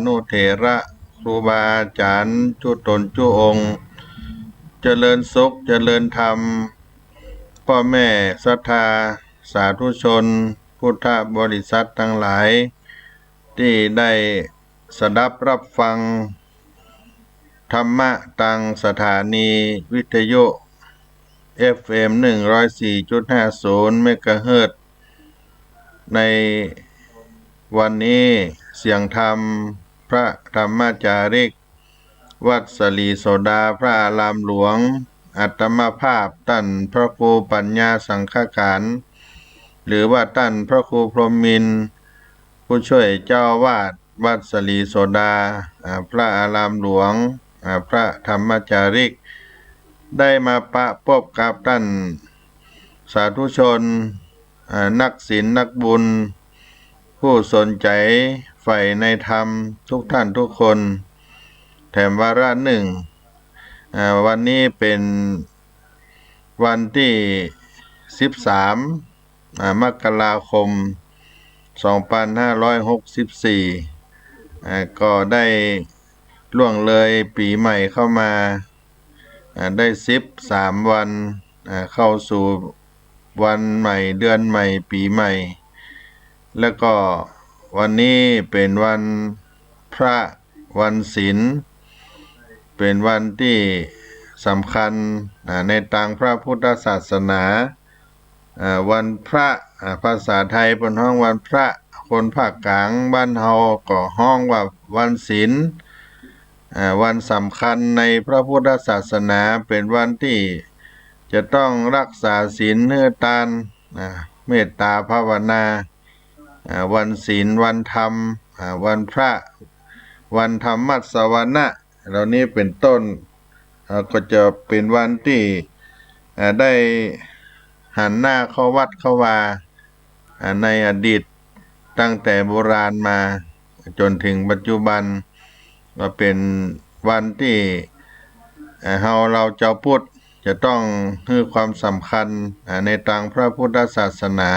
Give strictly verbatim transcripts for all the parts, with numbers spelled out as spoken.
นุเถระ ครูบาอาจ๋ารย์จุ๊ต๋นจุ๊องค์ เจริญสุขเจริญธรรม ป้อแม่ศรัทธาสาธุชนพุทธบริษัทตังหลาย ตี้ได้สดับฮับฟังธรรมะตางสถานีวิทยุ เอฟเอ็ม หนึ่งร้อยสี่จุดห้าศูนย์ เมกะเฮิรตซ์ ในวันนี้ เสียงธรรมพระธรรมจาริก วัดสะหลีโสดาพระอารามหลวง อาตมาภาพต้านพระครูปัญญาสังฆการ หรือว่าต้านพระครูพรหมมินทร์ ผู้ช่วยเจ้าอาวาสวัดสะหลีโสดา อ่า พระอารามหลวง อ่า พระธรรมจาริก ได้มาปะปบกับต้านสาธุชน อ่า นักศีลนักบุญ ผู้สนใจ๋ใฝ่ในธรรมทุกท่านทุกคน แถมวาระหนึ่ง อ่า วันนี้เป๋นวันตี้ สิบสาม อ่า มกราคม สองพันห้าร้อยหกสิบสี่ อ่า ก็ได้ล่วงเลยปี๋ใหม่เข้ามา อ่า ได้สิบสามวัน อ่า เข้าสู่วันใหม่เดือนใหม่ปี๋ใหม่ แล้วก็วันนี้เป๋นวันพระวันศีล เป๋นวันตี้สำคัญ อ่า ในตางพระพุทธศาสนา อ่า วันพระ อ่า ภาษาไทยเปิ้นฮ้องวันพระ คนภาคกลางบ้านเฮาก็ฮ้องว่าวันศีล อ่า วันสำคัญในพระพุทธศาสนา เป๋นวันตี้จะต้องฮักษาศีลหื้อตาน อ่า เมตตาภาวนา อ่า วันศีล วันธรรม อ่า วันพระ วันธรรมสวนะ เหล่านี้เป๋นต้น อ่า ก็จะเป๋นวันตี้ อ่า ได้หันหน้าเข้าวัดเข้าวา อ่า ในอดีตตั้งแต่โบราณมาจ๋นเถิงปัจจุบัน ก็เป๋นวันตี้ อ่า เฮาเหล่าจาวพุทธจะต้องหื้อความสำคัญ อ่า ในตางพระพุทธศาสนา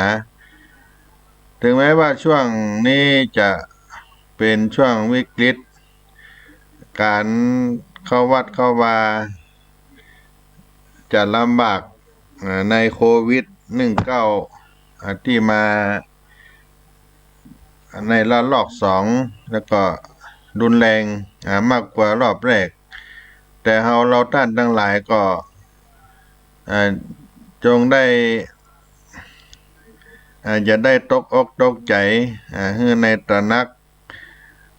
ถึงแม้ว่าช่วงนี้จะเป๋นช่วงวิกฤต ก๋านเข้าวัดเข้าวา จะลำบาก อ่า ในโควิด หนึ่งเก้า อ่า ตี้มาในระลอกสอง แล้วก็รุนแรง อ่า มากกว่ารอบแรก แต่เฮาเหล่าต้านตังหลายก็ อ่า จงได้ อ่า อย่าได้ตกอกตกใจ๋ อ่า หื้อในตระหนัก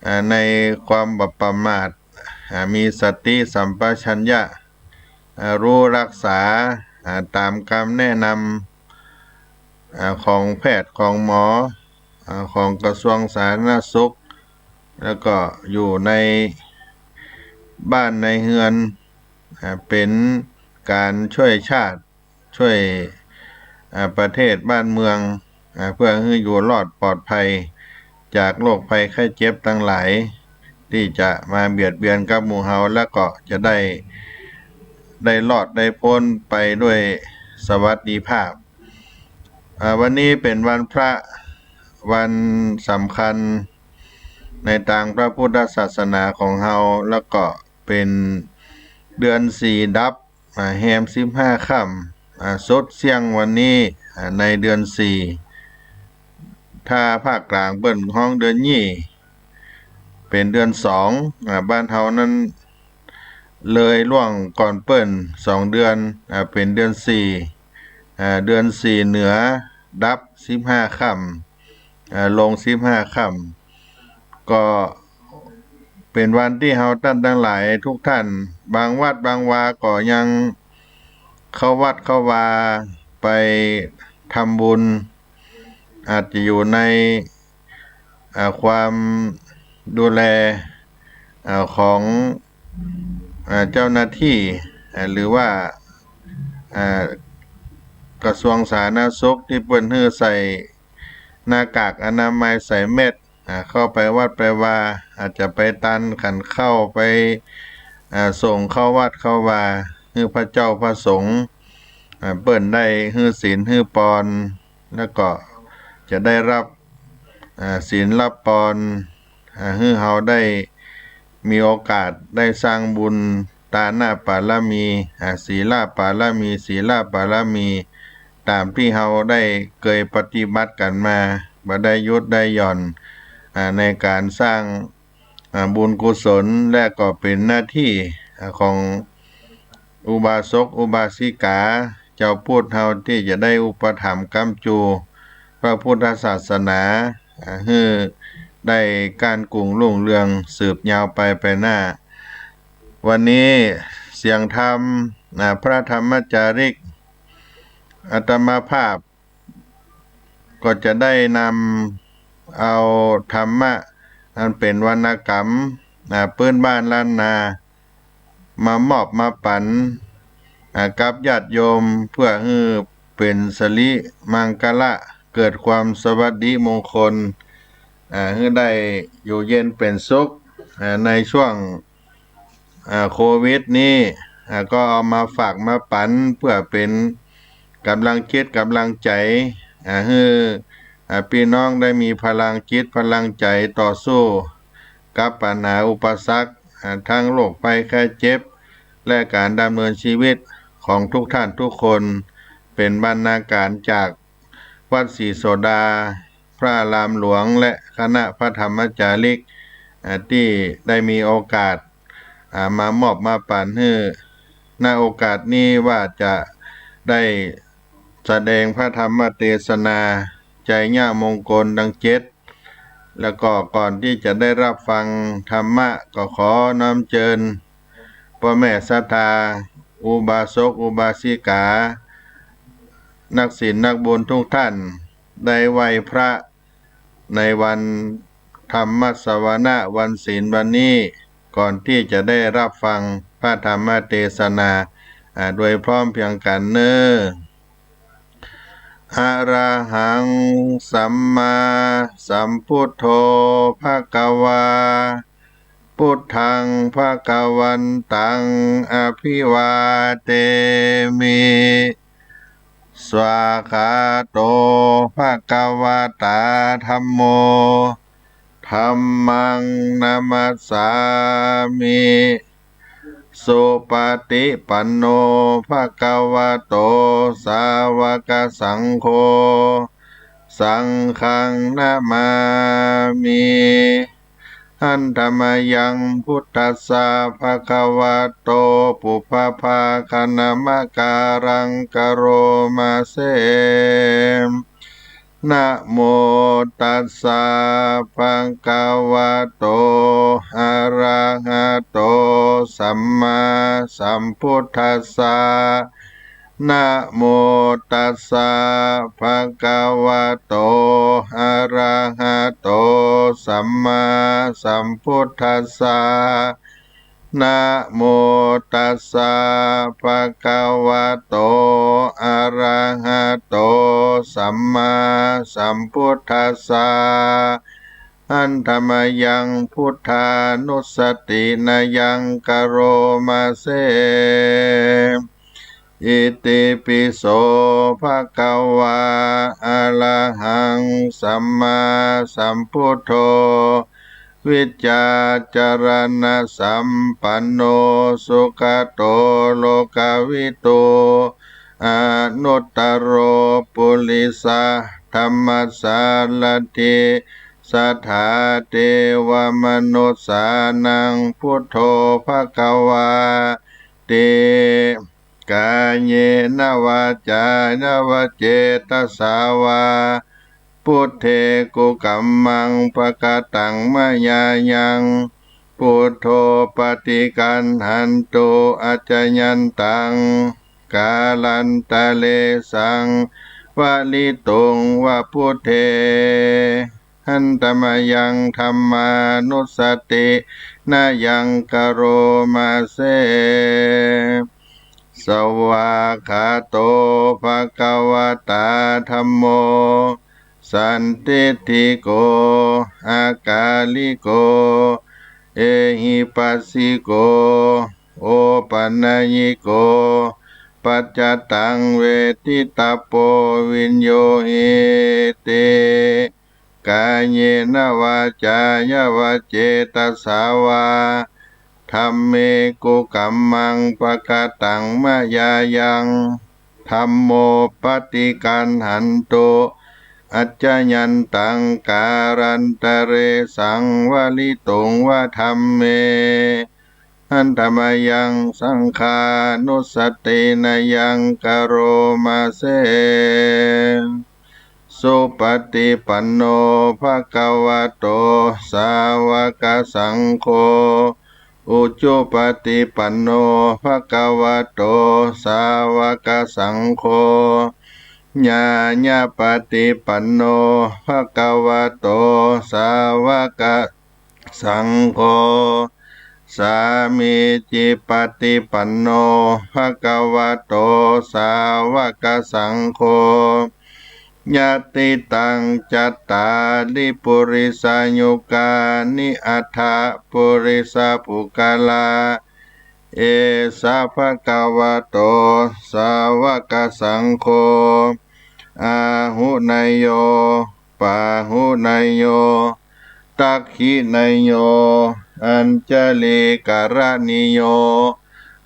อ่า ในความบ่ประมาท อ่า มีสติสัมปชัญญะ อ่า ฮู้ฮักษา อ่า ต๋ามกำแนะนำ อ่า ของแพทย์ของหมอ อ่า ของกระทรวงสาธารณสุข แล้วก็อยู่ในบ้านในเฮือน อ่า เป๋นก๋านช่วยชาติ ช่วย อ่า ประเทศบ้านเมือง อ่า เพื่อหื้ออยู่รอดปลอดภัยจากโรคภัยไข้เจ็บตังหลาย ตี้จะมาเบียดเบียนกับหมู่เฮา แล้วก็จะได้ ได้รอดได้ป๊นไปด้วยสวัสดิภาพ อ่า วันนี้เป๋นวันพระ วันสำคัญในตางพระพุทธศาสนาของเฮา แล้วก็เป๋นเดือนสี่ดับ อ่า แฮมสิบห้าค่ำ อ่า สุดเสี้ยงวันนี้ อ่า ในเดือนสี่ ถ้าภาคกลางเปิ้นฮ้องเดือนยี่ เป๋นเดือนสอง อ่า บ้านเฮานั้นเลยล่วงก่อนเปิ้นสองเดือน อ่า เป๋นเดือนสี่ อ่า เดือนสี่เหนือดับสิบห้าค่ำ อ่า ลงสิบห้าค่ำ ก็เป๋นวันตี้เฮาต้านตังหลายทุกท่าน บางวัดบางวาก็ยังเข้าวัดเข้าวาไปทำบุญ อาจจะอยู่ใน อ่า ความดูแล อ่า ของ อ่า เจ้าหน้าที่ อ่า หรือว่า อ่า กระทรวงสาธารณสุขตี้เปิ้นหื้อใส่หน้ากากอนามัยใส่แมสก์ อ่า เข้าไปวัดไปวา อาจจะไปตานขันข้าว ไป อ่า ส่งเข้าวัดเข้าวา หื้อพระเจ้าพระสงฆ์ อ่า เปิ้นได้หื้อศีลหื้อปอน แล้วก็จะได้ฮับ อ่า ศีลฮับปอน อ่า หื้อเฮาได้มีโอกาสได้สร้างบุญ ตานะปารมี อ่า ศีลปารมี ศีลปารมี ต๋ามตี้เฮาได้เกยปฏิบัติกั๋นมา บ่ได้หยุดได้หย่อน อ่า ในก๋านสร้าง อ่า บุญกุศล และก็เป๋นหน้าตี้ อ่า ของอุบาสกอุบาสิกา จาวพุทธเฮาตี้จะได้อุปถัมภ์ก๊ำจู๋พระพุทธศาสนา อ่า หื้อได้ก้านกุ่งรุ่งเรืองสืบยาวไปไปหน้า วันนี้เสียงธรรม อ่า พระธรรมจาริก อาตมาภาพ ก็จะได้นำเอาธรรมะอันเป๋นวรรณกรรม อ่า ปื๊นบ้านล้านนา มามอบมาปั๋น อ่า กับญาติโยม เปื้อหื้อเป๋นสิริมังคละ เกิดความสวัสดีมงคล อ่า หื้อได้อยู่เย็นเป๋นสุข อ่า ในช่วง อ่า โควิดนี้ อ่า ก็เอามาฝากมาปั๋นเปื้อเป๋นก๋ำลังจิตก๋ำลังใจ๋ อ่า หื้อ อ่า ปี้น้องได้มีพลังจิตพลังใจ๋ต่อสู้กับปัญหาอุปสรรค อ่า ทั้งโรคภัยไข้เจ็บ และก๋านดำเนินชีวิตของทุกท่านทุกคน เป๋นบรรณาการจากวัดศรีโสดา พระอารามหลวง และคณะพระธรรมจาริก อ่า ตี้ได้มีโอกาส อ่า มามอบมาปั๋นหื้อ ณ โอกาสนี้ว่าจะได้แสดงพระธรรมเตสนา ไชยมงคลตังเจ็ด แล้วก็ก่อนตี้จะได้รับฟังธรรมะ ก็ขอน้อมเจิญป้อแม่ศรัทธา อุบาสกอุบาสิกา นักศีลนักบุญทุกท่าน ได้ไหว้พระในวันธรรมสวนะ วันศีลวันนี้ ก่อนตี้จะได้รับฟังพระธรรมเตสนา อ่า โดยพร้อมเพรียงกั๋นเน่อ อะระหัง สัมมาสัมพุทโธ ภะคะวา พุทธัง ภะคะวันตัง อะภิวาเทมิ สวาคาโต ภะคะวะตา ธัมโม ธัมมัง นะมัสสามิ สุปะติปันโน ภะคะวะโต สาวะกะสังโฆ สังฆัง นะมามิ หันธะมะยัง พุทธัสสะ ภะคะวะโต ปุพพะภาคะนะมะกาลัง กะโรมะเส นะโมตัสสะ ภะคะวะโต อะระหะโต สัมมาสัมพุทธัสสะ นะโมตัสสะ ภะคะวะโต อะระหะโต สัมมาสัมพุทธัสสะ นะโมตัสสะ ภะคะวะโต อะระหะโต สัมมาสัมพุทธัสสะ หันธะมะยัง พุทธานุสสะตินะยัง กะโรมะเส อิติปิโส ภะคะวะ อะระหัง สัมมาสัมพุทโธ วิชชาจะรณะสัมปันโน สุขะโต โลกะวิทู อนุตตะโร ปุริสะธัมมะสารถิ สัทธา เทวะมนุสสานัง พุทโธ ภะคะวาติ กาเยนะ วาจานะ วะเจตะสะวา พุทเท กุกัมมัง ปะกะตัง มะยายัง พุทโธ ปะติกัณหันตุ อัจจะยันตัง กาลันตะเร สังวะลิตุง วะ พุทเท หันธะมะยัง ธัมมานุสสะตินะยัง กะโรมะเส สวาคาโต ภะคะวะตา ธัมโม สันทิฏฐิโก อะกาลิโก เอหิปัสสิโก โอปะนะยิโก ปัจจะตัง เวทิตะโป วิญญูหิติ กาเยนะวาจายาวาเจตสา วา ธัมเม กุกัมมัง ปะกะตัง มะยายัง ธัมโม ปะติกัณหันตุ อัจจยันตัง กาลันตะเร สังวะริตุง วะ ธัมเม หัตถะมะยัง สังฆานุสสะตินะยัง กะโรมะเส สุปะติปันโน ภะคะวะโต สาวะกะสังโฆ อุจุปะติปันโน ภะคะวะโต สาวะกะสังโฆ ญาณะปะติปันโน ภะคะวะโต สาวะกะสังโฆ สามีจิปะติปันโน ภะคะวะโต สาวะกะสังโฆ ยะติตัง จัตตาริ ปุริสายุกานิ อัตถะ ปุริสะปุคคละ เอสะ ภะคะวะโต สาวะกะสังโฆ อาหุเนยโย ปาหุเนยโย ทักขิเนยโย อัญชลีกะระณีโย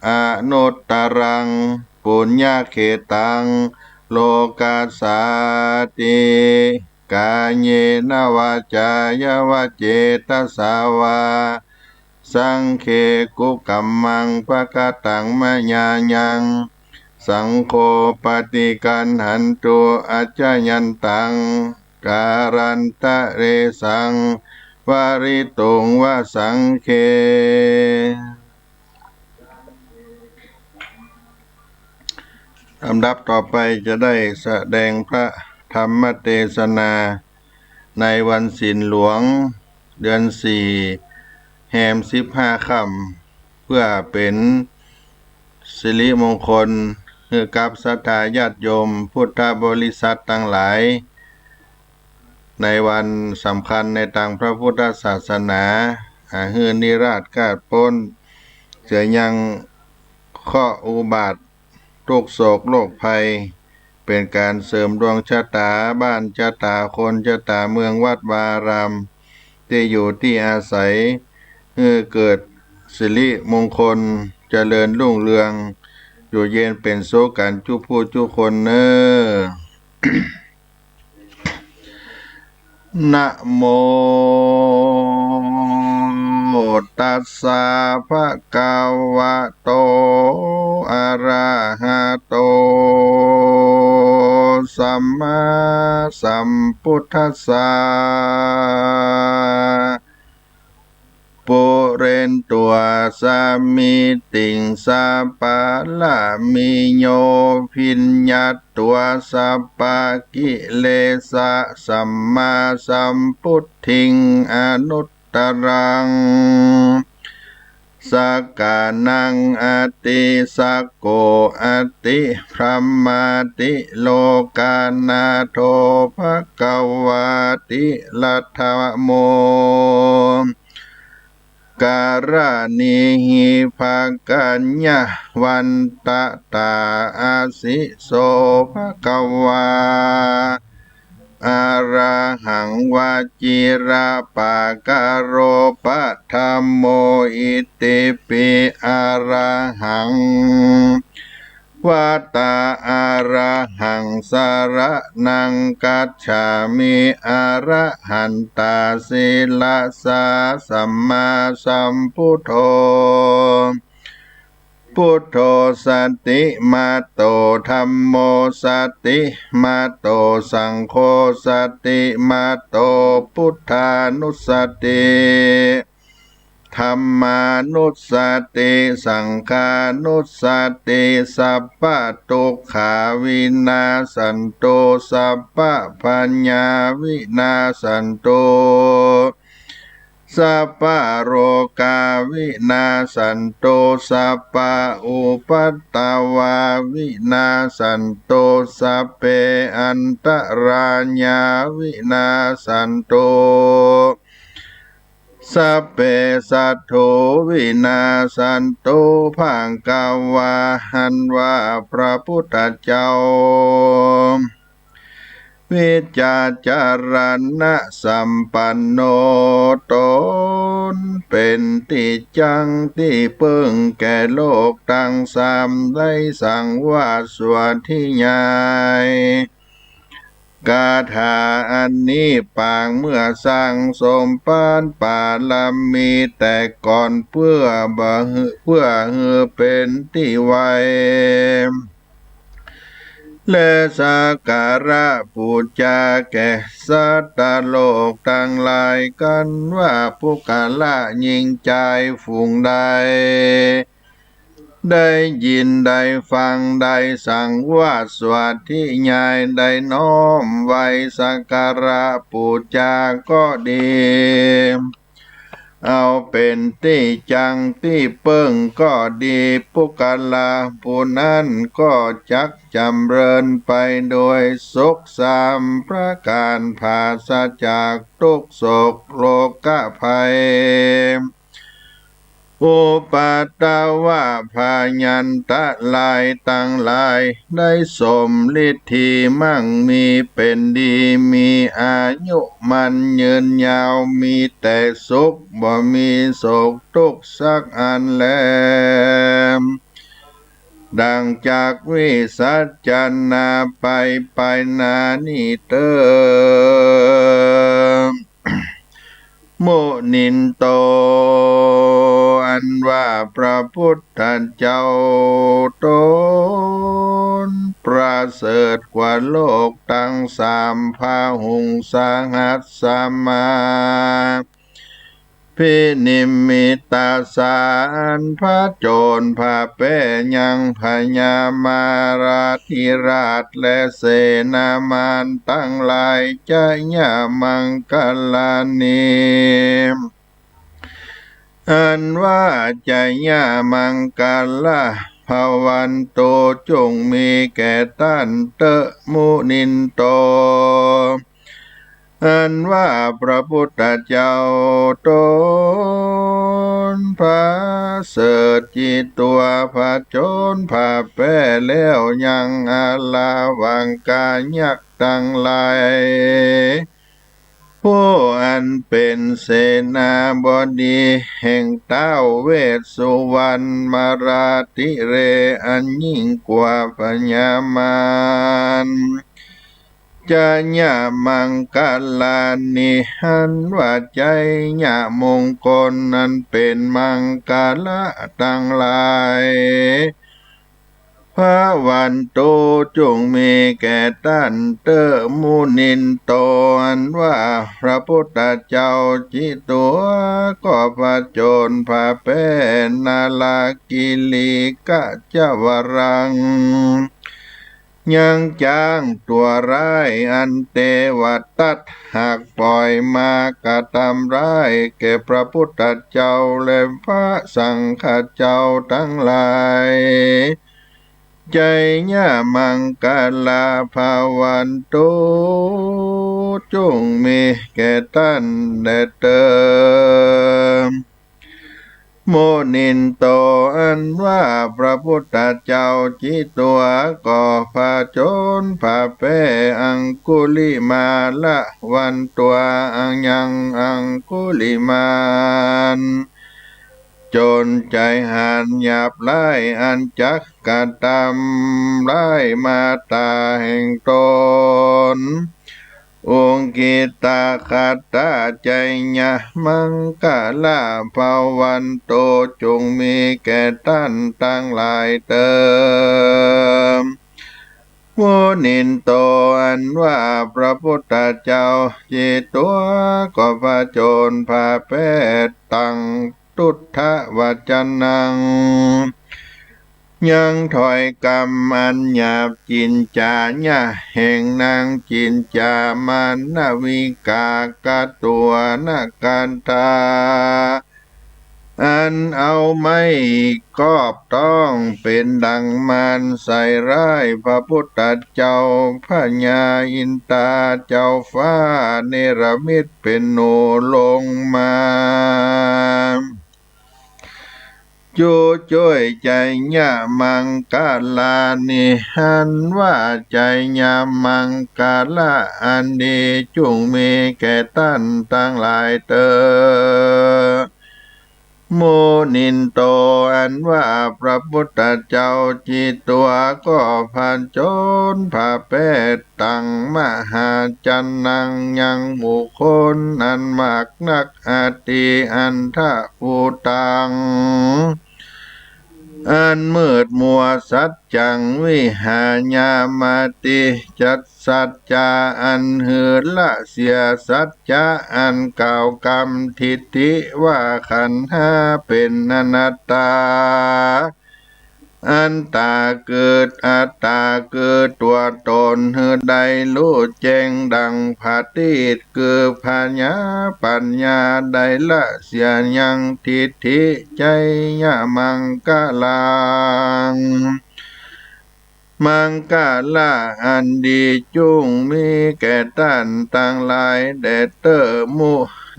อนุตตะรัง ปุญญะเขตัง โลกัสสาติ กาเยนะวาจายาวาเจตสา วา สังฆเม กุกัมมัง ปะกะตัง มะยายัง สังโฆ ปะติกัณหันตุ อัจจยันตัง กาลันตะเร สังวะริตุง วะ สังฆเม ลำดับต่อไปจะได้แสดงพระธรรมเตสนา ในวันศีลหลวง เดือนสี่ แฮมสิบห้าค่ำ เพื่อเป๋นสิริมงคลหื้อกับศรัทธาญาติโยมพุทธบริษัทตังหลาย ในวันสำคัญในตางพระพุทธศาสนา อาหื้อนิราศคาดป๊น เสียยังเคราะห์อุบัติ ทุกข์โศกโรคภัย เป๋นก๋านเสริมดวงชะตาบ้านชะตาคนชะตาเมืองวัดวาอาราม ตี้อยู่ตี้อาศัย หื้อเกิดสิริมงคล เจริญรุ่งเรือง อยู่เย็นเป๋นสุขกั๋นจุผู้จุคนเน่อ นะโมตัสสะ ภะคะวะโต อะระหะโต สัมมาสัมพุทธัสสะ ปุเรนตุสังกปปะ สัพพะปะรามะโย ยัคฆา สัพพะกิเลสะ สัมมาสัมพุทธิง อนุตตะรัง สักกานัง อะติสักโก อะติ พรหมาติ โลกานาโถ ภะคะวาติ รัตถะโม การาณีหิ ภักขัญญะวันตะตา อะสิโส ภะคะวา อะระหัง วะจิระปะกะโร ปะทะโม อิติปิ อะระหัง วะตา อะระหัง สะระณัง กัจฉามิ อะระหันตา ศิรสา สัมมาสัมพุทโธ พุทโธ สะติมาโต ธัมโม สะติมาโต สังโฆ สะติมาโต พุทธานุสะติ ธัมมานุสะติ สังฆานุสะติ สัพพะทุกขาวินาสสันตุ สัพพะภัยยาวินาสสันตุ สัพพะโรคาวินาสสันตุ สัพพะอุปัทวาวินาสสันตุ สัพเพอันตะรายาวินาสสันตุ สัพเพสัตถุวินาสสันตุ ภะคะวา อันว่าพระพุทธเจ้า วิชชาจรณะสัมปันโน ต๋นเป๋นตี้จั้งตี้เปิ้งแก่โลกตังสาม ได้สังวาสวัตถิญาณ กาถาอันนี้ปางเมื่อสั่งสมปานปารมีแต่ก่อน เปื้อบ่หื้อ เปื้อหื้อเป๋นตี้ไหว้ และสักการะปู๋จาแก่สัตตโลกตังหลาย กันว่าปุคคละญิงจายฝูงใด ได้ยินได้ฟัง ได้สังวาสวัตถิญาณ ได้น้อมไหว้สักการะปู๋จาก็ดี เอาเป๋นตี้จั้งตี้เปิ้งก็ดี ปุคคละผู้นั้นก็จักจ๋ำเริญไปโดยสุขสามประก๋าน ปราศจากตุ๊กข์โศกโรคภัย อุปัทวะพยันตรายตังหลาย ได้สมฤทธีมั่งมีเป๋นดี มีอายุมั่นยืนยาว มีแต่สุข บ่มีโศกตุ๊กข์สักอันแล ดังจักวิสัชนาไป ไปหน้านี้เต๊อะ มุนินโต อันว่าพระพุทธเจ้าต๋นประเสริฐกว่าโลกตังสาม พหุงสหัสสมา ภินิมมิตสาร ผจญผะแป๊ยังพญามาราธิราชและเสนามารตังหลาย จยมังคลานิ อันว่าจยมังคละ ภวันตุ จุ่งมีแก่ต้านเต๊อะ มุนินโต อันว่าพระพุทธเจ้าต๋นประเสริฐ จิตวา ผจญผะแป๊แล้วยัง อาลาวังกายักษ์ตังหลาย ผู้อันเป๋นเสนาบดีแห่งท้าวเวสสุวรรณ มาราธิเรศ อันยิ่งกว่าพญามาร จยมังคลานิ อันว่าจยมงคลอันเป๋นมังคละตังหลาย ผวันตุ จุ่งมีแก่ต้านเต๊อะ มุนินโต อันว่าพระพุทธเจ้า จิตวา ก็ผจญผะแป๊ นาลาคิริขจวรัง ยังจ๊างตั๋วร้ายอันเตวทัตหากปล่อยมากระตำร้ายแก่พระพุทธเจ้าและพระสังฆเจ้าตังหลาย จยมังคลา ผวันตุ จุ่งมีแก่ต้านแด่เต๊อะ มุนินโต อันว่าพระพุทธเจ้า จิตวา ก็ผจญผะแป๊ อังคุลิมาละ วันตั๋วอังยังอังคุลิมาล จนใจ๋หาญหยาบร้าย อันจักกระตำร้ายมาต๋าแห่งต๋น อุกขิตะขัตตะ จยมังคลา ผวันตุ จุ่งมีแก่ต้านตังหลายเต๊อะ มุนินโต อันว่าพระพุทธเจ้า จิตวา ก็ผจญผะแป๊ ตัง ทุตถวัจจนัง ยังถ้อยกำอันหยาบ จินจายะ แห่งนางจินจา มานวิกา คาตุวานะคันธา อันเอาไม้กอบต้องเป๋นดังมารใส่ร้ายพระพุทธเจ้า พญาอินทาเจ้าฟ้าเนรมิตเป๋นหนูลงมา จ จุ๊จ้วยไชยะมังกลานิ อันว่าไชยะมังกละอันดี จุ่งมีแก่ต้านตังหลายเตอ มุนินโต อันว่าพระปุทธเจ้า จิตวาก็ผจญพระแป๊ ตังมหาชนัง ยังหมู่คนอันมากนัก อติอันทะปุตัง อันมืดมัว สัจจังวิหายามาติ จักสัจจะอันหือละเสีย สัจจะอันกล่าวกำ ทิฏฐิว่าขันธ์ห้าเป๋นอนัตตา อัตตาคือ อัตตาคือตั๋วต๋น หื้อได้ฮู้แจ้งดังผะตีต คือผญาปั๋ญญา ได้ละเสียยังทิฏฐิ ไชยะมังกลัง มังกละอันดี จุ่งมีแก่ต้านตังหลายแด่เตอ มุ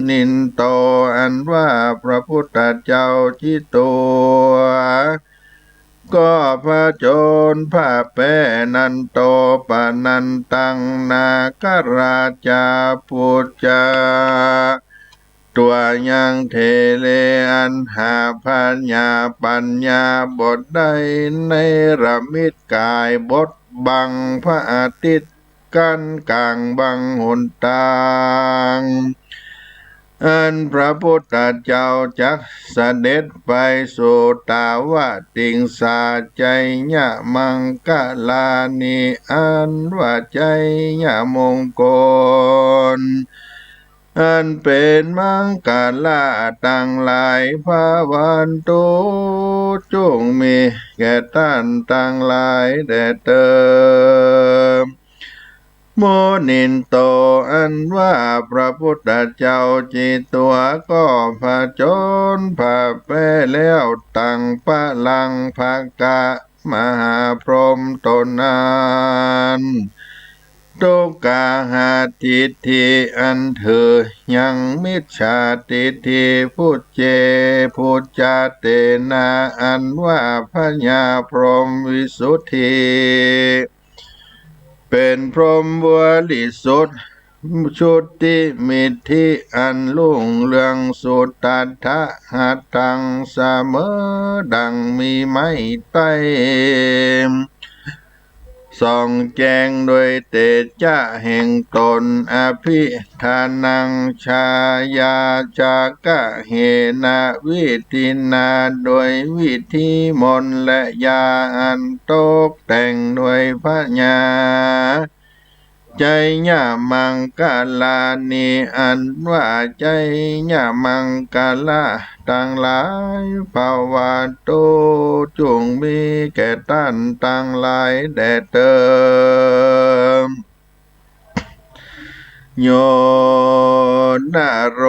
นินโต อันว่าพระปุทธเจ้า จิตวาก็ผจญพระแป๊ นันโต ปะนันตัง นาคราชาปุจจะ ตั๋วยังเถรี อันหาผญาปั๋ญญาบ่ได้ เนรมิตก๋ายบดบังผะอาทิตย์ กั้นก๋างบังหนตาง อันพระปุทธเจ้าจักเสด็จไป สุตวติงสา ไชยะมังกลานิ อันว่าไชยะมงคล อันเป๋นมังกละตังหลาย ภะวันตุ จุ่งมีแก่ต้านตังหลายแด่เตอ มุนินโต อันว่าพระปุทธเจ้า จิตวาก็ผจญพระแป๊แล้ว ตังปะลังภะกะ มหาพรหมต๋นนั้น ทุกขาหาทิฏฐิ อันถือยังมิจฉาทิฏฐิ ภุจเจ ภุจจะเตนะ อันว่าผญาพรหมวิสุทธิ เป๋นพรหมบริสุทธิ์ จุติมิทธิอันรุ่งเรือง สุทัฏฐะหัตถัง เสมอดั่งมีไม้ไต้ ส่องแจ้งโดยเตจ๊ะแห่งต๋น อภิธานัง ชายาจักขะเหนะ วิธีนา โดยวิธีมนต์และยาอันตกแต่งโดยผญา ไชยะมังกลานิ อันว่าไชยะมังกละตังหลาย ภะวันตุ จุ่งมีแก่ต้านตังหลายแด่เตอ โย นโร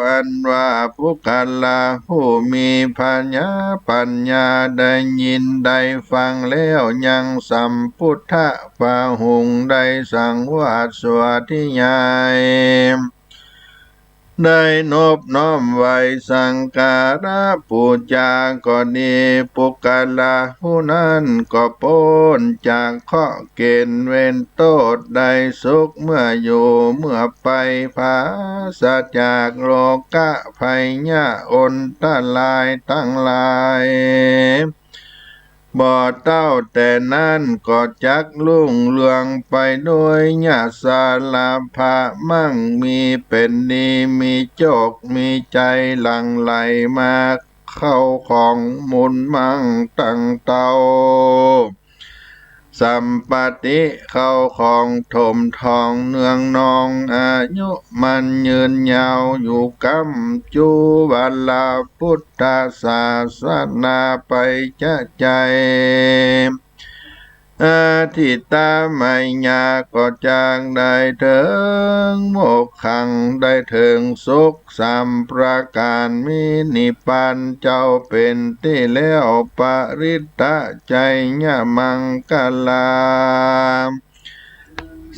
อันว่าบุคคละผู้มีผญาปั๋ญญา ได้ยินได้ฟังแล้ว ยังสัมพุทธะพาหุง ได้สังวาสวัตถิยาย ได้นบน้อมไหว้สักการะปู๋จาก็ดี บุคคละผู้นั้นก็ป๊นจากเคราะห์เกณฑ์เวรโต้ษ ได้สุขเมื่ออยู่เมื่อไป ผาศจากโรคะภัยยะอันตรายตังหลาย บ่เต้าแต่นั้นก็จักรุ่งเรืองไปโดยยศาละพะ มั่งมีเป๋นดี มีโจค มีชัยหลั่งไหลมา เข้าของมูลมั่งตังเต้า สัมปัตติเข้าของถมทองเนืองนอง อายุมั่นยืนยาวอยู่ก้ำ จุวันละพุทธศาสนาไปจะใจ๋ อธิตามัยยาก็จักได้เถิงโมกขัง ได้เถิงสุขสามประก๋าน มีนิพพานเจ้าเป๋นตี้แล้ว ปริตตะไชยะมังกลา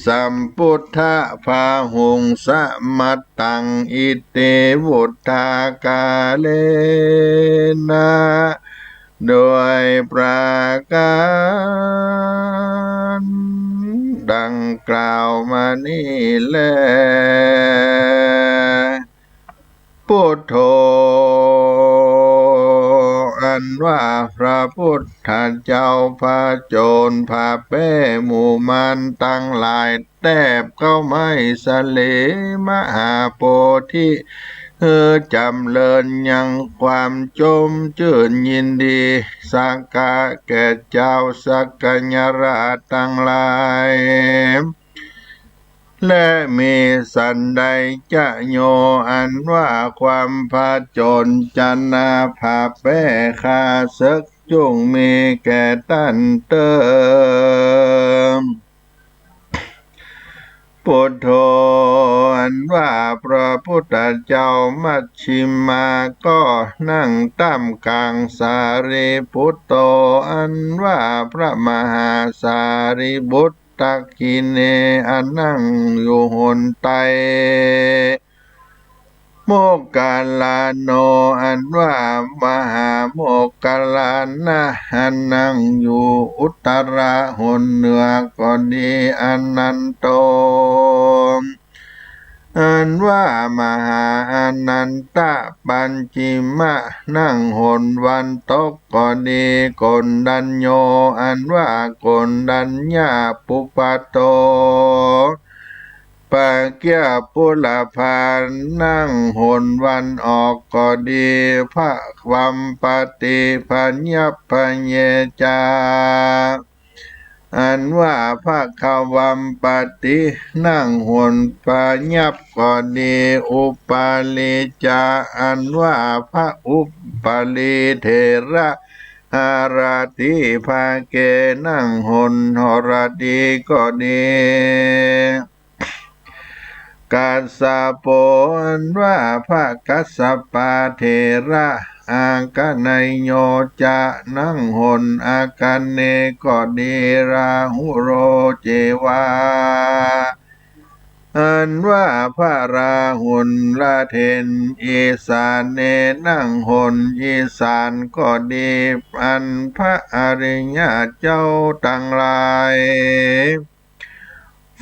สัมพุทธะพาหุง สมัตตัง อิติวุฒากาเลนะ โดยประก๋านดังกล่าวมานี้แล ปุทโธ อันว่าพระปุทธเจ้าผจญพระแป๊หมู่มารตังหลายแต๊บเข้าไม้สะเล มหาโพธิ หื้อจ๋ำเริญยังความจมจื้นยินดี สักกะแก่เจ้าสักกายราชตังหลาย และมีสันใดจะโย อันว่าความผจญชนะผาแป๊ข้าเสิกจุ่งมีแก่ต้านเต๊อะ ปุทโธ อันว่าพระปุทธเจ้ามัชฌิมาก็นั่งต้ามก๋างสารีปุตโต อันว่าพระมหาสารีบุตร ตักขิเณ อันนั่งอยู่หนใต้ โมคคัลลาโน อันว่ามหาโมคคัลลานะ อันนั่งอยู่อุตตระหนเหนือก็ดี อานันโต อันว่ามหาอานันตะ ปัญจิมะ นั่งหนวันตกก็ดี โกณฑัญโญ อันว่าโกณฑัญญะ ปุพพะโต ปะเกียปุรพา นั่งหนวันออกก็ดี พะวัมปติ พยัพพะเยจา อันว่าพะคะวัมปติ นั่งหนพยัพก็ดี อุปาลีจะ อันว่าพระอุปาลีเถระ หรติ พระเก นั่งหนหรติก็ดี กัสสโป อันว่าพระกัสสปะเถระ อาคเนยโยจะ นั่งหนอาคเนย์ก็ดี ราหุโล เจวา อันว่าพระราหุลเถระ อีสาเน นั่งหนอีสานก็ดี อันพระอริยะเจ้าตังหลาย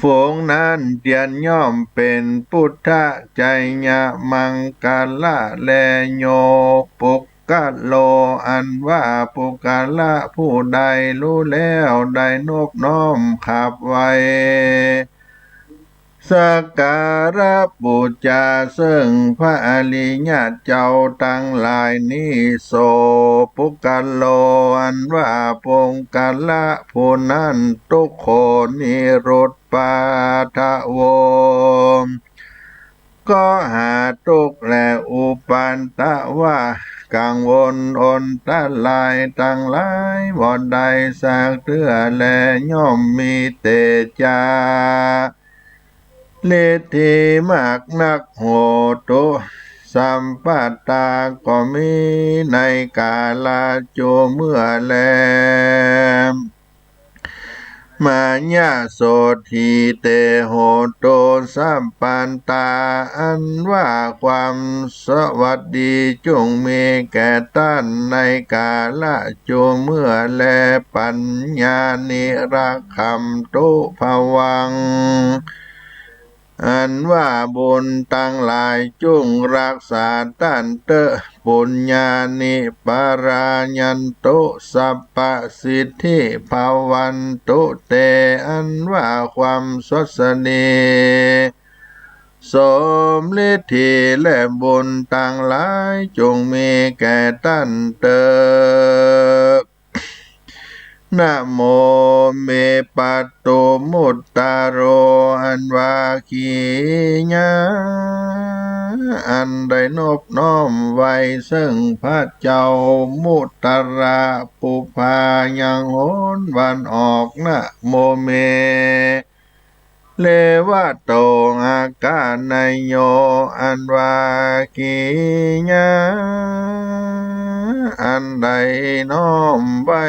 ฝูงนั้นเตียนย่อมเป๋นปุทธะไชยมังคะละแล โย ปุคคะโล อันว่าปุคคะละผู้ใดฮู้แล้วได้นบน้อมขับไหว้ สักการะปู๋จาเซิ่งพระอริยะเจ้าตังหลายนี้ โส ปุคคะโล อันว่าปุคคะละผู้นั้น ทุกโข นิรุปปาทะโว ก็หาทุกข์และอุปัทวะ กังวลอนตรายตังหลายบ่ได้สักเตื้อแล ย่อมมีเตจา ฤทธิมากนัก โหตุ สัพพะตา ก็มีในกาละจุเมื่อแล มายาโสฏฐีเต โหตุ สัพพันตา อันว่าความสวัสดีจุ่งมีแก่ต้านในกาละจุเมื่อแล ปัญญานิรักขันตุ ภวัง อันว่าบุญตังหลายจุ่งฮักษาต้านเต๊อะ ปุญญานิปะรายันตุ สัพพะสิทธิภะวันตุเต อันว่าความสวัสดี สมฤทธิและบุญตังหลายจุ่งมีแก่ต้านเต๊อะ นะโม เม ปัตตุมุตตะโร อันว่าขีญา อันได้นบน้อมไหว้เซิ่งพระเจ้ามุตตะระผู้ผ่ายังหนวันออก นะโม เม เรวะโต อาคเนยโย อันว่าขีญา อันได้น้อมไหว้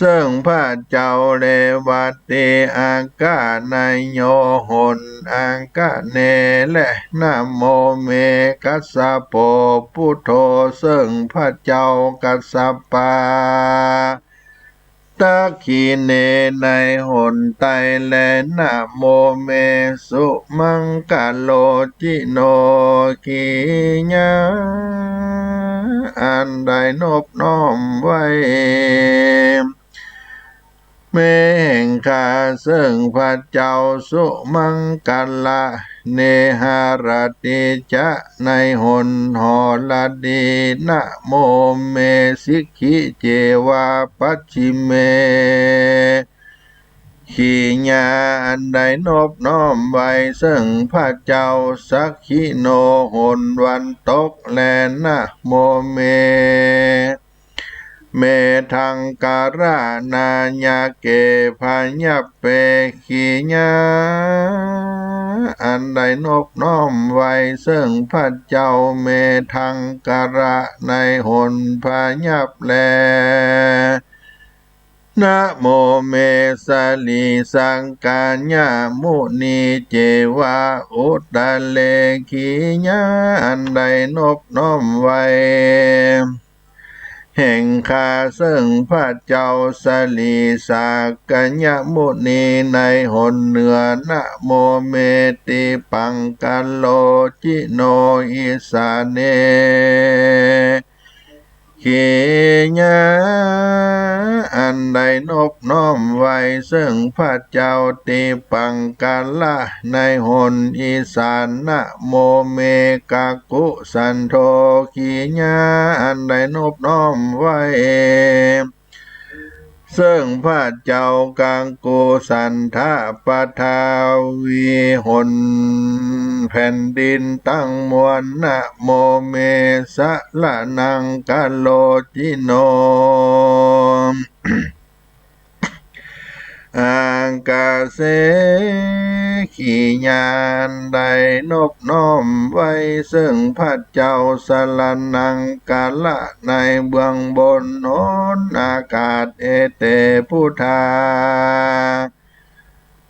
เซิ่งพระเจ้าเรวตี อากเนโย หน อากเน แล นะโมเม กัสสโป ปุทโธ เซิ่งพระเจ้ากัสสปะ ทักขิเณ ในหนใต้ แล นะโมเม สุมังคโล จิโน กิริยา อันได้นบน้อมไว้ เม แห่งข้า เซิ่งพระเจ้า สุมังคละ เนหรติจะ ในหนหรดี นะโมเม สิกขิ เจวา ปัจฉิเม กิริยา อันได้นบน้อมไว้ เซิ่งพระเจ้า สักขิโน หนวันตก แล นะโมเม เมทังคละ นายักเก พยัพเป กิริยา อันได้นบน้อมไว้ เซิ่งพระเจ้า เมทังคละ ในหนพยัพแล นะโมเม สะหลีสักกายมุนี เจวา อุตตะเร กิริยา อันได้นบน้อมไว้ แห่งข้า เซิ่งพระเจ้า สะหลีสักกายมุนี ในหนเหนือ นะโมเม ติปังคโล จิโน อิสาเน กิริยา อันได้นบน้อมไว้ เซิ่งพระเจ้า ติปังคละ ในหนอีสาน นะโมเม กักขุสันโธ กิริยา อันได้นบน้อมไว้ เซิ่งพระเจ้ากักขุสันทะปะทาวี หนแผ่นดินตังมวล นะโมเม สะระนังคโล จิโน อากาเส กิริยา อันได้นบน้อมไว้ เซิ่งพระเจ้า สะระนังคละ ในเบื้องบนหนอากาศ เอเต พุทธา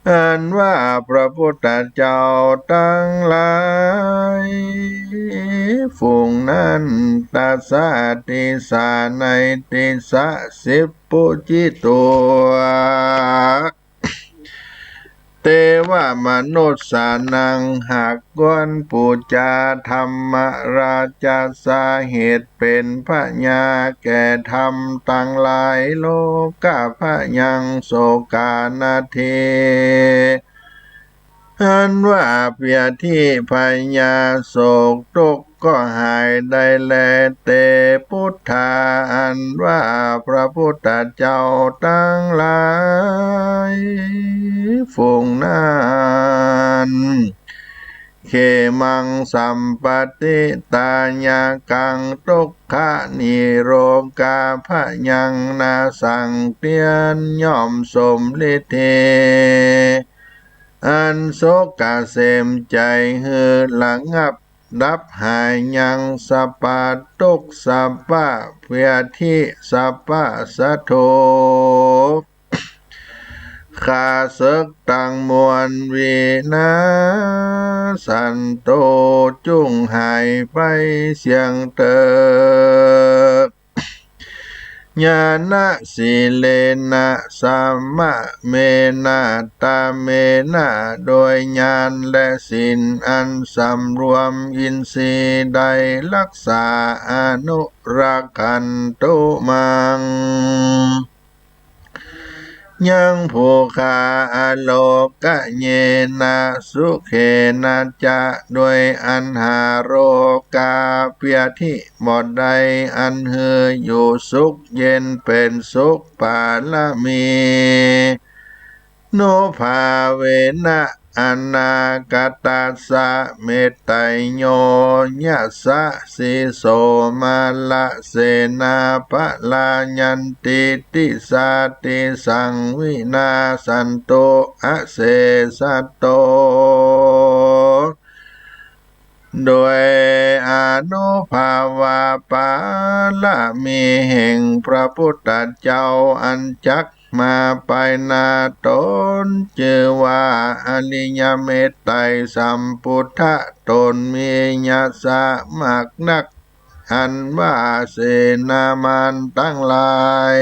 อันว่าพระพุทธเจ้าตังหลายฝูงนั้น ตัสสะ ติสสา ในติสสะสิบ ปูจิตุ เตวะมนุสสานัง หากควรปู๋จา ธัมมราชสสา เหตุเป๋นพญาแก่ธรรมตังหลาย โลกะพยัง โสกา นาที อันว่าเปียธิภัยยาโศกตุ๊กข์ก็หายได้แล เต พุทธา อันว่าพระพุทธเจ้าตังหลายฝูงนั้น เขมัง สัมปะติตายะกัง ตุ๊กขะนิโรคาพยัง นาสังเตียน ย่อมสมฤทธี อันสุขเกษมใจ๋ หื้อระงับดับหายยัง สปะตุ๊กข์ สปะเปียธิ สปะสะโท ข้าเสิกตังมวล วินาสสันตุ จุ่งหายไปเสี้ยงเถิด ญาณะสีเลนะ สะมะเมนะ ตะเมนะ โดยญาณและศีลอันสำรวม อินทรีย์ได้รักษา อนุรักขันตุมัง ยัง ผู้ข้า อโลคะเยนะ สุเขนะจะ โดยอันหาโรคาเปียธิบ่ได้ อันหื้ออยู่สุขเย็นเป๋นสุข ปารมี นุภาเวนะ อนาคตัสสะ เมตไตโย ยัสสะ สิโส มาระเสนา ปะลายันติ ติสสา ติสสัง วินาสสันตุ อเสสะโต โดยอานุภาพบารมีแห่งพระพุทธเจ้าอันจักมาไปหน้าต๋น จื้อว่าอริยเมตไตรสัมปุทธะต๋นมียศมากนัก อันว่าเสนามารตังหลาย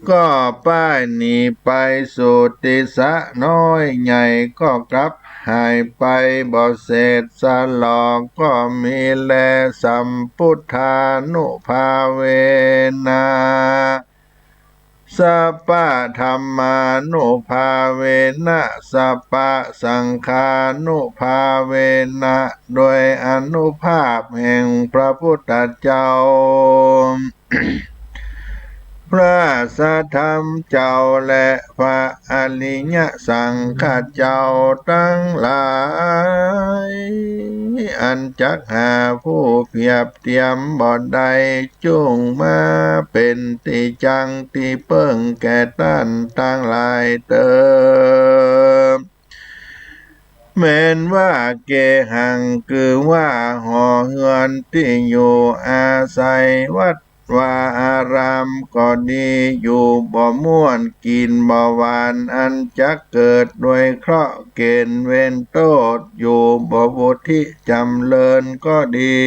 ก็ป้ายหนีไปสู่ติสสะน้อย ใหญ่ก็กลับหายไปบ่เสร็จสลอ ก็มีแล สัพพุทธานุภาเวนะ สัพพะธัมมานุภาเวนะ สัพพะสังฆานุภาเวนะ โดยอานุภาพแห่งพระพุทธเจ้า พระสัทธรรมเจ้า และพระอริยสังฆเจ้าตังหลาย อันจักหาผู้เปรียบเทียมบ่ได้ จุ่งมาเป๋นตี้จั้งตี้เปิ้งแก่ต้านตังหลายเตอ แม้นว่าเกหัง คือว่าหอเฮือนตี้อยู่อาศัย วัดวาอารามก็ดี อยู่บ่ม่วน กิ๋นบ่หวาน อันจักเกิดโดยเคราะห์เก๋ณฑ์เวรโต้ษ อยู่บ่วุฒิจ๋ำเริญก็ดี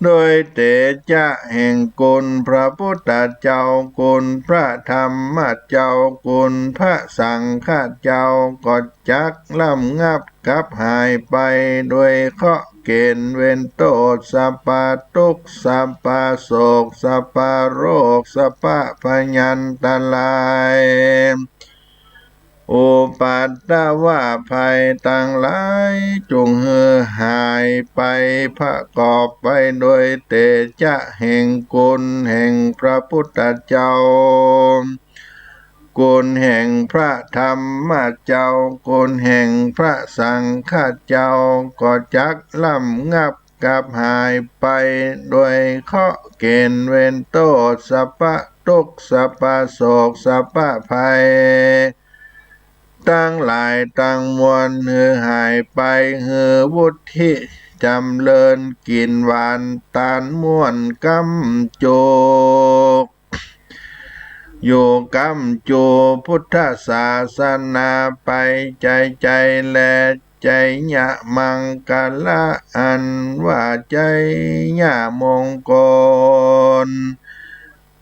โดยเตจ๊ะแห่งคุณพระพุทธเจ้า คุณพระธรรมเจ้า คุณพระสังฆเจ้า ก็จักระงับกลับหายไป โดยเคราะห์เก๋ณฑ์เวรโต้ษ สัพพะตุ๊กข์ สัพพะโศก สัพพะโรค สัพพะพยันตราย อุปัทวะภัยตังหลาย จุ่งหื้อหายไป ประกอบไปโดยเตจ๊ะแห่งคุณแห่งพระพุทธเจ้า คุณแห่งพระธรรมเจ้า คุณแห่งพระสังฆเจ้า ก็จักระงับกลับหายไป โดยเคราะห์เก๋ณฑ์เวรโต้ษ สัพพะตุ๊กข์ สัพพะโศก สัพพะภัย ตังหลายตังมวล หื้อหายไป หื้อวุฒิจ๋ำเริญ กิ๋นหวานตานม่วน ก้ำจุก อยู่ก้ำจูพุทธศาสนาไป ไจไจแล ไจยะมังคละ อันว่าไจยะมงคล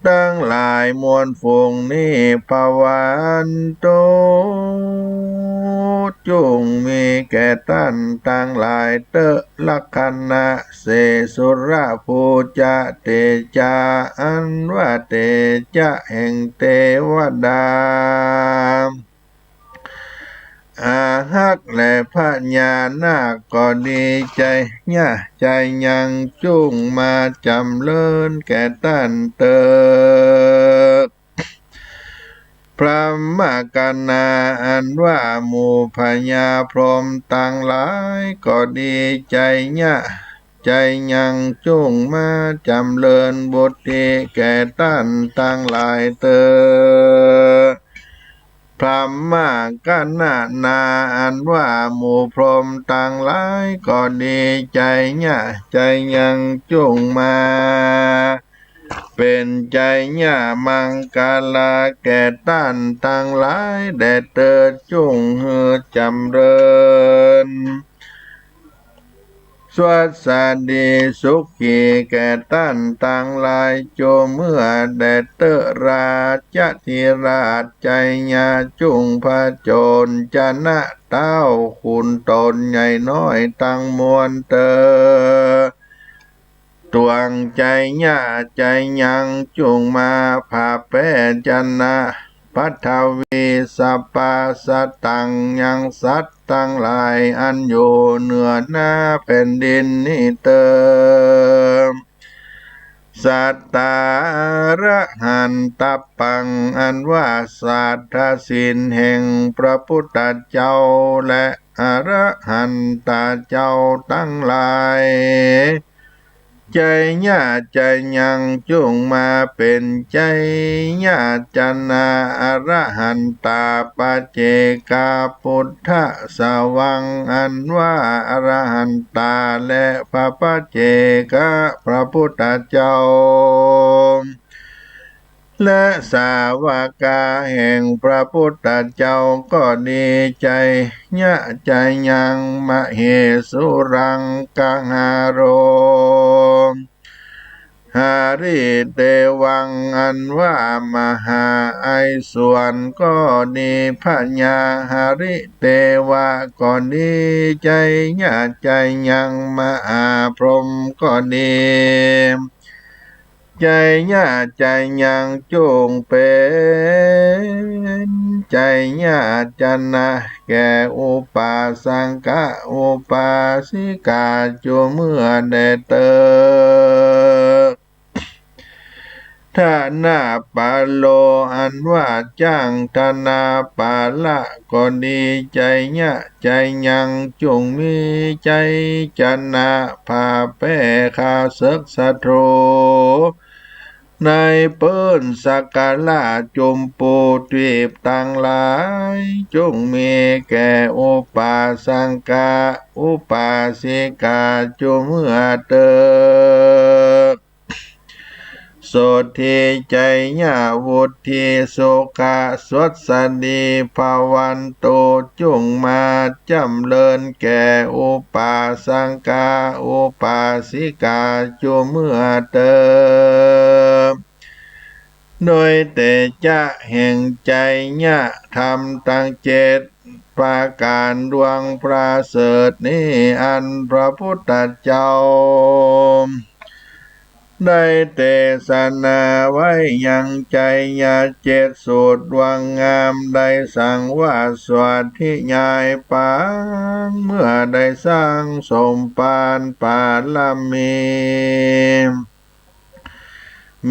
ตังหลายมวลฝูงนี้ ภะวันตุ จุ่งมีแก่ต้านตังหลายเต๊อะ ลักขณะ เสสุระ ภูจะ เตจะ อันว่าเตจะแห่งเตวดา อาฮักษ์ และพญานาคก็ดี ไจยะ ไจยัง จุ่งมาจ๋ำเริญแก่ต้านเต๊อะ พรหมกณา อันว่าหมู่พญาพรหมตังหลายก็ดี ไจยะ ไจยัง จุ่งมาจ๋ำเริญบุตรีแก่ต้านตังหลายเต๊อะ พรหมกณนา อันว่าหมู่พรหมตังหลายก็ดี ไจยะ ไจยัง จุ่งมา เป๋นไจยะมังคละแก่ต้านตังหลายแด่เต๊อะ จุ่งหื้อจ๋ำเริญ สวัสดีสุขีแก่ต้านตังหลาย จั่วเมื่อแด่เต๊อะ ราชธิราช ไจยะ จุ่งผจญชนะเต๊าขุนตนใหญ่น้อยตังมวลเต๊อะ ตวง ไจยะ ไจยัง จุ่งมาผะแป๊ชนะ ปัทวี สัพพะสะตัง ยังสัตว์ตังหลายอันอยู่เหนือหน้าแผ่นดินนี้เต๊อะ สัตตาระหันตปัง อันว่าสัตย์ศีลแห่งพระพุทธเจ้า และอรหันตะเจ้าตังหลาย ไชยะ ไชยัง จุ่งมาเป๋น ไชยะ จนะ อรหันตา ปัจเจกะ ปุทธะ สวัง อันว่าอรหันตา และพระปัจเจกะพระพุทธเจ้า และสาวกาแห่งพระพุทธเจ้าก็ดี ไชยะ ไชยัง มเหสุรัง กหาโร หาริเตวัง อันว่ามหาไอสวนก็ดี พญาหาริเตวะก็ดี ไชยะ ไชยัง มหาพรหมก็ดี ไชยะ ไชยัง จุ่งเป๋น ไชยะ จนะ แก่อุปาสกะอุปาสิกา จุ่มเมื่อแด่เตอ ทนาปาโล อันว่าจ้างทนาปาละก็ดี ไชยะ ไชยัง จุ่งมีชัยชนะ ผ่าแพ้ข้าศึกศัตรู ในปื้นสักกะราชจุมปูทวีปตังหลาย จุ่งมีแก่อุปาสกะอุปาสิกา จุ่มเมื่อเตอ โสตถี ไชยะ วุฒี สุขะ สวัสดี ภวันตุ จุ่งมาจ๋ำเริญแก่อุปาสกะอุปาสิกา จุ่มเมื่อเตอ โดยเตจะแห่งไชยะธรรมตังเจ็ดประก๋านดวงประเสริฐนี้ อันพระพุทธเจ้า ได้เตสนาไว้ยังไชยะเจ็ดสูตรดวงงาม ได้สังวาสสวาธิญายปาง เมื่อได้สร้างสมปานปารมี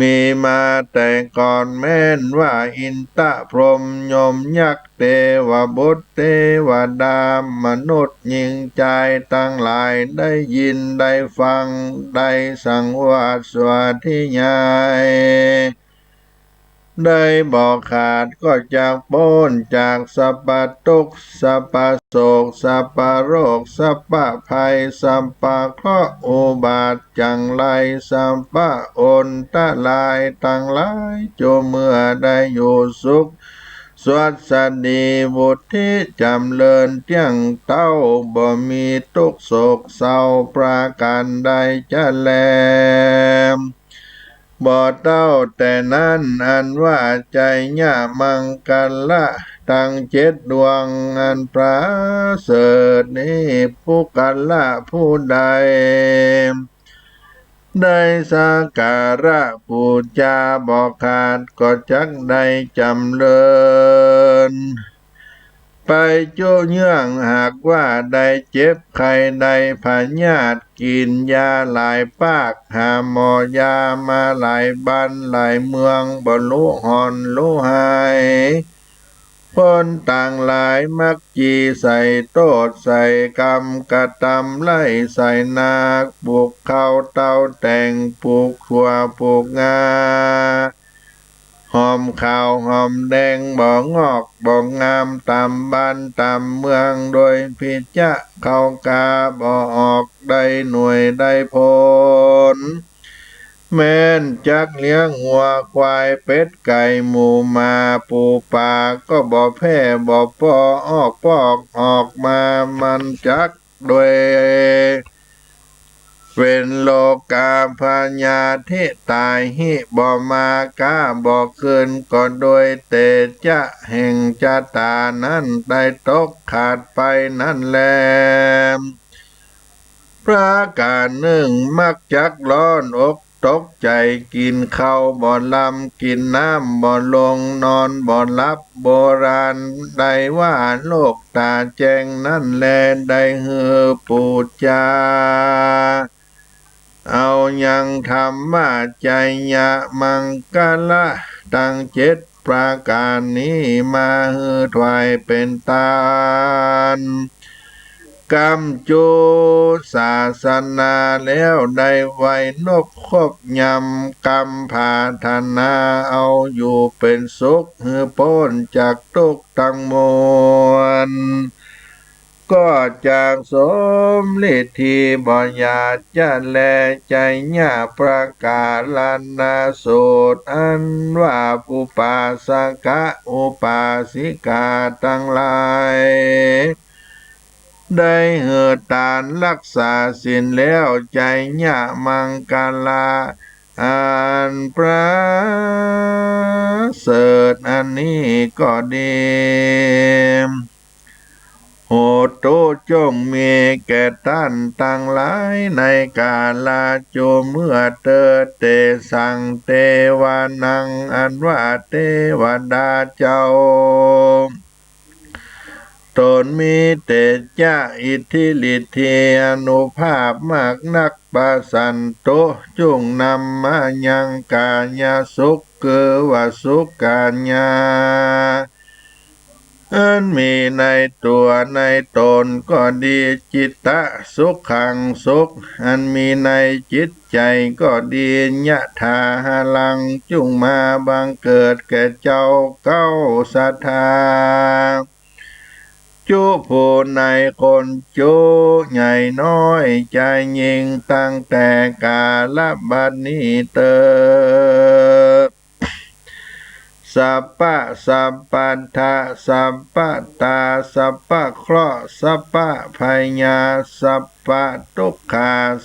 มีมาแต่ก่อนแม้นว่า อินทะพรหมยมยักษ์เตวบุตรเตวดามนุษย์หญิงจายตังหลาย ได้ยินได้ฟัง ได้สังวาสสวาธิญาย ได้บ่ขาด ก็จักป๊นจากสัพพะตุ๊กข์ สัพพะโศก สัพพะโรค สัพพะภัย สัพพะเคราะห์อุบัติจั่งไร สัพพะอันตรายตังหลาย จุ่มเมื่อได้อยู่สุข สวัสดี วุฒีจ๋ำเริญเตี้ยงเต๊า บ่มีตุ๊กข์โศกเศร้าประก๋านใดจะแล บ่เต้าแต่นั้น อันว่าไชยะมังคละตังเจ็ดดวง อันประเสริฐนี้ บุคคละผู้ใด ได้สักการะปู๋จาบ่ขาด ก็จักได้จ๋ำเริญ ไปจุเยื่อง หากว่าได้เจ็บไข้ได้พยาธิ กิ๋นยาหลายปาก หาหมอยามาหลายบ้านหลายเมือง บ่ฮู้ฮ้อนฮู้หาย คนตังหลายมักจีใส่โต้ษใส่กรรม กระตำไล่ใส่นา ปลูกข้าวเต้าแตง ปลูกถั่วปลูกงา หอมข้าวหอมแดง บ่งอกบ่งามต๋ามบ้านต๋ามเมือง โดยผิดจะเข้ากาบ่ออกได้หน่วยได้ผล แม้นจักเลี้ยงงัวควายเป็ดไก่หมูหมาปู๋ป๋า ก็บ่แพ่บ่ปอออกปอกออกมา มันจักโดยเป๋นโรคาพยาธิต๋าย หิบ่มาก้าบ่คืน ก็โดยเตจะแห่งจะต๋านั้น ได้ตกขาดไปนั้นแล ประก๋านนึ่ง มักจักร้อนอกตกใจ๋ กิ๋นข้าวบ่ลำ กิ๋นน้ำบ่ลง นอนบ่หลับ โบราณได้ว่าโลกต๋าแจ้งนั้นแล ได้หื้อปู๋จา เอายังธรรมะไชยะมังคละตังเจ็ดประก๋านนี้ มาหื้อถวายเป๋นตาน ก๋ำจู๋ศาสนาแล้ว ได้ไหว้นบคบยำ กำผาถนาเอาอยู่เป๋นสุข หื้อป๊นจากตุ๊กข์ตังมวล ก็จักสมฤทธี บ่หยาดจะแล ไชยะประก๋าละนาสูตร อันว่าอุปาสกะอุปาสิกาตังหลาย ได้หื้อตานฮักษาศีลแล้ว ไชยะมังคละอันประเสริฐอันนี้ก็ดี โหตุ จงมีแก่ต้านตังหลาย ในก๋าละจุ่มเมื่อเติด เตสัง เตวานัง อันว่าเตวดาเจ้า ต๋นมีเตจะอิทธิฤทธีอานุภาพมากนัก ปะสันตุ จุ่งนำมายังก๋ายสุข คือว่าสุขก๋ายะ อันมีในตั๋วในต๋นก็ดี จิตตะสุขัง สุขอันมีในจิตใจ๋ก็ดี ยะถาหะรัง จุ่งมาบังเกิดแก่เจ้าเก๊าสัตถา จุผู้ในคนจุใหญ่น้อยจายยิ่ง ตั้งแต่ก๋าละบัดนี้เติด สัพพะสัพพัทธะ สัพพะตา สัพพะเคราะห์ สัพพะภัยยา สัพพะทุกขา